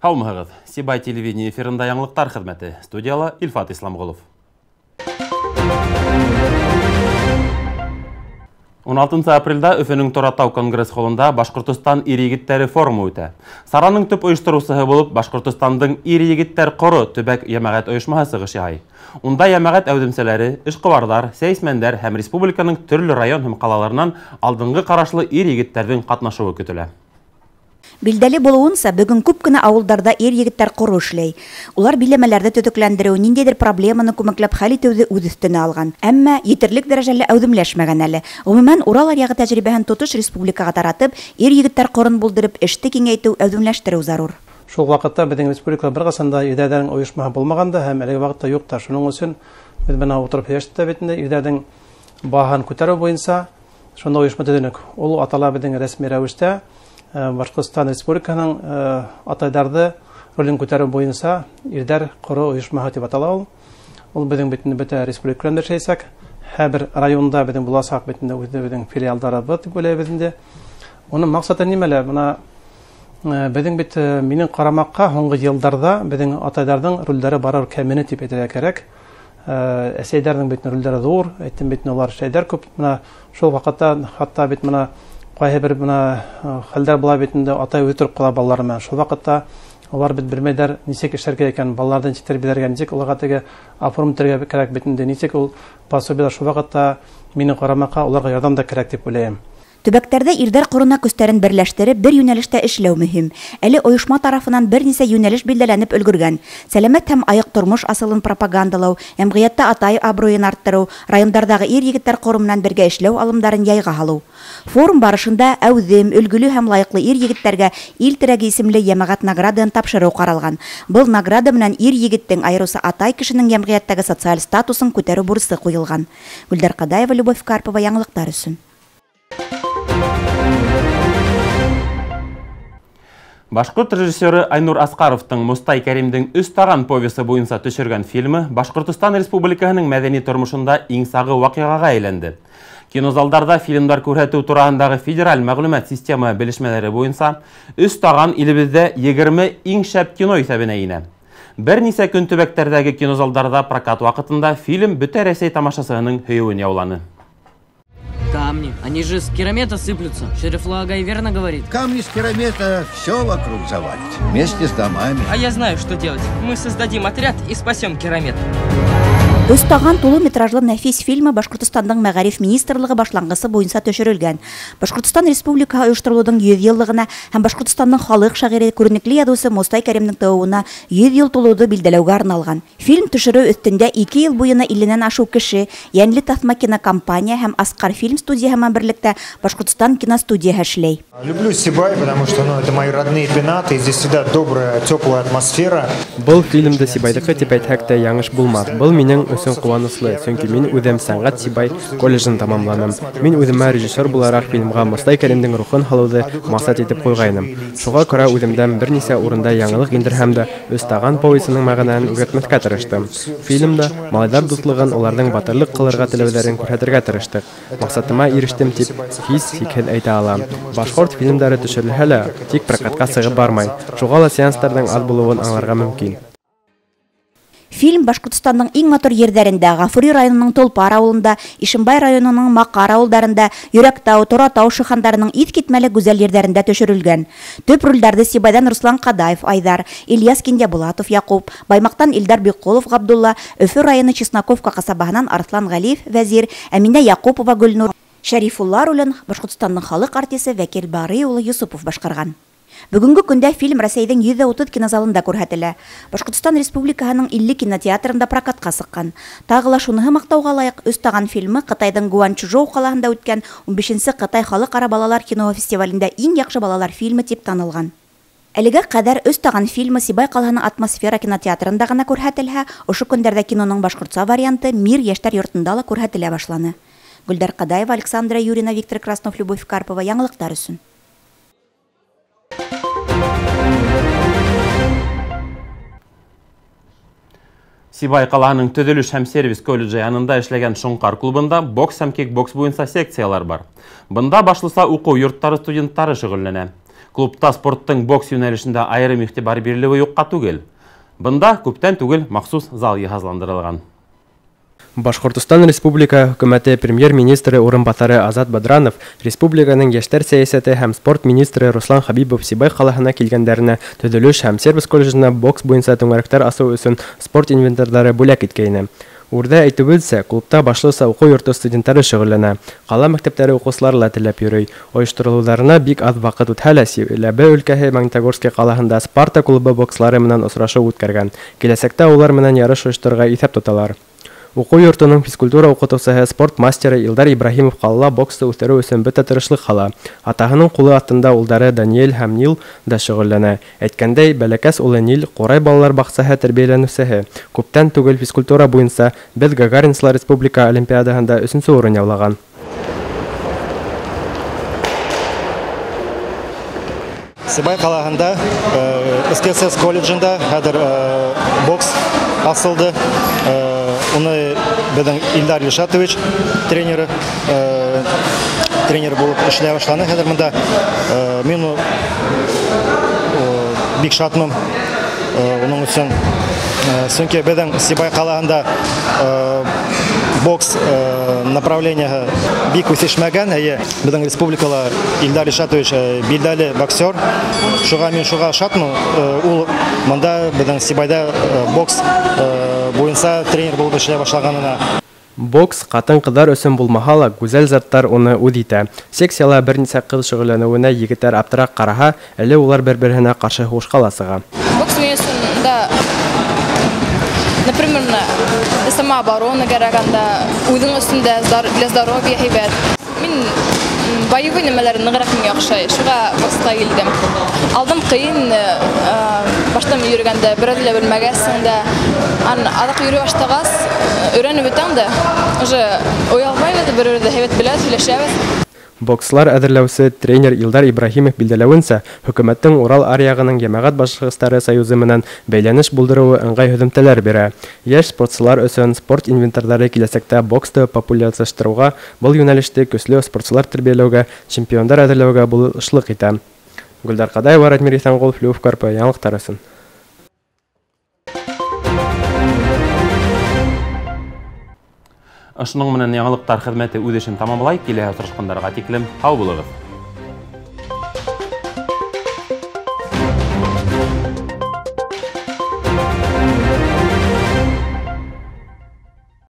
Һаумыһығыҙ! Сибай телевидение эфирында яңылыҡтар хеҙмәте. Студияла Илфат Исламғолов. 16 апрелдә Өфөнөң Торатау конгресс-холында Башҡортостан ир-егеттәре форумы үтә. Сараның төп ойоштороусыһы булып Башҡортостандың ир-егеттәр ҡоро төбәк йәмәғәт ойошмаһы сығыш яһай. Унда йәмәғәт әүҙемсәләре, эшҡыуарҙар, сәйесмәндәр һәм республиканың төрлө район һәм ҡалаларынан алдынғы ҡарашлы ир-егеттәрҙең ҡатнашыуы көтөлә. Билдәле булыуынса, бөгөн күп кенә ауылдарҙа ир-егеттәр ҡоро эшләй. Улар биләмәләрҙе төҙөкләндереү, ниндәйҙер проблеманы күмәкләп хәл итеүҙе үҙ өҫтөнә алған. Әммә етерлек дәрәжәлә әүҙемләшмәгән әле. Ғөмүмән, Урал аръяғы тәжрибәһен тотош республикаға таратып, ир-егеттәр ҡорон булдырып, эште киңәйтеү, әүҙемләштереү зарур. Шул ваҡытта беҙҙең республикала бер ҡасан да ирҙәрҙең ойошмаһы булмаған да һәм әлеге ваҡытта юҡ та. Шуның өсөн беҙ бына ултырып һөйләштек тә бит инде ирҙәрҙең баһаһын күтәреү буйынса шунда ойошма төҙөнөк. Ул атала беҙҙең рәсми рәүештә Башҡортостан Республикаһының атайҙарҙы ролен күтәреү буйынса ирҙәр ҡоро ойошмаһы тип атала ул. Ул беҙҙең бит инде бөтә республика күләмендә эшләйәсәк. Һәр бер районда беҙҙең буласаҡ бит инде үҙебеҙҙең филиалдарыбыҙ тип уйлайбыҙ инде. Уның маҡсаты нимәлә? Бына беҙҙең бит минең ҡарамаҡҡа һуңғы йылдарҙа беҙҙең атайҙарҙың ролдәре барыр кәмене тип әйтергә кәрәк. Әсәйҙәрҙең бит ролдәре ҙур, әйттем бит, улар эшләйҙәр күп. Бына шул ваҡытта хатта бит бына ҡайһы бер бына хәлдәр була бит инде, атай үҙе тороп ҡала балалары менән. Шул ваҡытта улар бит белмәйҙәр нисек эшләргә икән, балаларҙы нисек тәрбиәләргә, нисек уларға теге оформить итергә кәрәк бит инде, нисек ул пособиелар. Шул ваҡытта минең ҡарамаҡҡа уларға ярҙам да кәрәк тип уйлайым. Төбәктәрҙә ирҙәр ҡорона көстәрен берләштереп, бер йүнәлештә эшләү мөһим. Әле ойошма тарафынан бер нисә йүнәлеш билдәләнеп өлгөргән. Сәләмәт һәм айыҡ тормош асылын пропагандалау, йәмғиәттә атай абруйын арттырыу, райондарҙағы ир-егеттәр ҡоро менән бергә эшләү алымдарын яйға һалыу. Форум барышында әүҙем, өлгөлө һәм лайыҡлы ир-егеттәргә Ил терәге исемле йәмәғәт наградаһын тапшырыу ҡаралған. Был награда менән ир-егеттең, айырыуса атай кешенең йәмғиәттәге социаль статусын күтәреү бурысы ҡуйылған. Гөлдәр Ҡадаева, Любовь Карпова, яңылыҡтар өсөн. Башҡорт режиссеры Айнур Асҡаровтың Мостай Кәримдең «Өс таған» повесы буйынса төшөргән фильмы Башҡортостан Республикаһының мәҙәни тормошонда иң сағы ваҡиғаға әйләнде. Кинозалдарҙа фильмдар күрһәтеү тураһындағы федераль мәғлүмәт системаһы белешмәләре буйынса «Өс таған» илебеҙҙә 20 иң шәп кино иҫәбенә инә. Бер нисә көн төбәктәрҙәге кинозалдарҙа прокат ваҡытында фильм бөтә Рәсәй тамашасыһының һөйөүен яуланы. Камни, они же с керамета сыплются. Шериф Лагай верно говорит. Камни с керамета все вокруг завалит. Вместе с домами. А я знаю, что делать. Мы создадим отряд и спасем керамет. Өс таған тулы метражлы нәфис фильмы Башҡортостандың мәғариф министрлығы башланғысы буйынса төшөрөлгән. Башҡортостан Республикаһы ойошторолоуҙың 100 йыллығына һәм Башҡортостандың халыҡ шағиры, күренекле яҙыусы Мостай Кәримдең тыуыуына 100 йыл тулыуҙы билдәләүгә арналған. Фильм төшөрөү өҫтөндә 2 йыл буйына 50-нән ашыу кеше, Йәнле таҫма кинокомпания һәм Асҡар фильм студияһы менән берлектә Башҡортостан киностудияһы эшләй. Люблю Сибай, потому что, это мои родные пенаты, и здесь всегда добрая, теплая атмосфера. Был фильмды Сибайҙыҡы тип әйтһәк тә яңыш булмаҫ. Был минең өсөн ҡыуаныслы, сөнки мин үҙем сәнғәт Сибай колледжын тамамланым. Мин үҙемә режиссер булараҡ фильмға Мостай Кәримдең рухын һалыуҙы маҡсат итеп ҡуйғайным. Шуға күрә үҙемдән бер нисә урында яңылыҡ индерһәм дә, Өс таған повесының мәғәнәһен үҙгәртмәҫкә тырыштым. Фильмда малайҙар дуҫлығын, уларҙың батырлыҡ ҡылырға теләүҙәрен күрһәтергә тырыштыҡ. Маҡсатыма ирештем тип һис шикһеҙ әйтә алам. Башҡорт фильмдары төшөрөлһә лә, тик прокатҡа сығып бармай. Шуға ла сеанстарҙың аҙ булыуын аңларға мөмкин. Фильм Башҡортостандың иң матур ерҙәрендә, Ғафури районының Толпар ауылында, Ишембай районының Маҡар ауылдарында, Йөрәктау, Торатау шихандарының иҫ китмәле гүзәл ерҙәрендә төшөрөлгән. Төп ролдәрҙе Сибайҙан Руслан Ҡадаев Айҙар, Ильяс Кинйәбулатов Яҡуп, Баймаҡтан Илдар Биҡолов Ғабдулла, Өфө районы Чесноковка ҡасабаһынан Арыҫлан Ғәлиев Вәзир, Әминә Яҡупова Гөлнур, Шәрифулла ролен Башҡортостандың халыҡ артисы Вәкил Барый улы Йосопов башҡарған. Бөгөнгө көндә фильм Рәсәйҙең 130 кинозалында күрһәтелә. Башҡортостан Республикаһының 50 кинотеатрында прокатҡа сыҡҡан. Тағы ла шуныһы маҡтауға лайыҡ, Өс таған фильмы Ҡытайҙың Гуанчжоу ҡалаһында үткән 15-нсе Ҡытай халыҡ-ара балалар киноһы фестивалендә иң яҡшы балалар фильмы тип танылған. Әлегә ҡәҙәр Өс таған фильмы Сибай ҡалаһының Атмосфера кинотеатрында ғына күрһәтелһә, ошо көндәрҙә киноның башҡортса варианты Мир йәштәр йортонда ла күрһәтелә башланы. Гөлдәр Ҡадаева, Александра Юрина, Виктор Краснов, Любовь Карпова. Яңылыҡтар өсөн. Сибай ҡалаһының төҙөлөш һәм сервис колледжы янында эшләгән Шоңҡар клубында бокс һәм кикбокс буйынса секциялар бар. Бында башлыса уҡыу йорттары студенттары шөғөлләнә. Клубта спорттың бокс йүнәлешендә айырым иғтибар бирелеүе юҡҡа түгел. Бында күптән түгел махсус зал йыһазландырылған. Башҡортостан Республика Хөкүмәте премьер-министры урынбаҫары Азат Бадранов, республиканың йәштәр сәйәсәте һәм спорт министры Руслан Хабибов Сибай ҡалаһына килгәндәренә төҙөлөш һәм сервис колледжына бокс буйынса түңәрәктәр асыу өсөн спорт инвентарҙары бүләк иткәйне. Үрҙә әйтеүенсә, клубта башлыса уҡыу йорто студенттары шөғөлләнә. Ҡала мәктәптәре уҡыусылары ла теләп йөрөй. Ойошторолоуҙарына бик аҙ ваҡыт үтһә лә, Силәбе өлкәһе Магнитогорский ҡалаһында Спарта клубы боксылары менән осрашыу үткәргән. Киләсәктә улар менән ярыш ойошторорға иҫәп тоталар. Уҡыу йортоноң физкультура уҡытыусыһы, спорт мастеры Илдар Ибраһимов ҡалала боксты үҫтереү өсөн бөтә тырышлыҡ һала. Атаһының ҡулы аҫтында улдары Даниэль һәм Нил да шөғөлләнә. Әйткәндәй, бәләкәс улы Нил Ҡурай балалар баҡсаһы тәрбиәләнеүсеһе. Күптән түгел физкультура буйынса «Беҙ Гагаринсылар» республика олимпиадаһында 3-нсө урын яулаған. Сибай ҡалаһында СКСС колледжында хәҙер бокс асылды. Уны беҙҙең Илдар Илшатович тренер булып эшләй башланы. Хәҙер бында мин бик шатмын уның өсөн. Сөнки беҙҙең Сибай ҡалаһында бокс направленияһы бик үҫешмәгән. Эйе, беҙҙең республикала Илдар Илшатович билдәле боксер. Шуға мин шуға шатмын. Ул мында беҙҙең Сибайҙа бокс буйынса тренер булып эшләй башлағанына. Бокс ҡатын-ҡыҙҙар өсөн булмаһа ла, гүзәл заттар уны үҙ итә. Секцияла бер нисә ҡыҙ шөғөлләнеүенә егеттәр аптыраҡ ҡараһа, әле улар бер-береһенә ҡаршы һуғышҡа ла сыға. Бокс минең өсөн, да, например, самооборона кәрәк анда, үҙең өсөн дә для здоровья һәйбәт. Мин боевой нәмәләр нығыраҡ миңә оҡшай, шуға боксҡа килдем. Алдым ҡыйын, баштан йөрөгәндә берәүҙе лә белмәгәсең дә, аҙаҡ йөрөй башлағас, өйрәнеп бөтәң дә, уже оялмайбыҙ, бер-беребеҙҙе һәйбәт беләбеҙ, һөйләшәбеҙ. Боксылар әҙерләүсе тренер Илдар Ибраһимов билдәләүенсә, хөкүмәттең Урал аръяғының йәмәғәт башлығыстары союзы менән бәйләнеш булдырыуы ыңғай һөҙөмтәләр бирә. Йәш спортсылар өсөн спорт инвентарҙары киләсәктә боксты популярлаштырыуға, был йүнәлеште көслө спортсылар тәрбиәләүгә, чемпиондар әҙерләүгә булышлыҡ итә. Гөлдар Ҡадаева, Радмир Иҫәнғолов, Лүф Карпы, яңылыҡтар өсөн. Ошоноң менән яңылыҡтар хеҙмәте үҙ эшен тамамлай. Киләһе осрашҡандарға тиклем һау булығыҙ.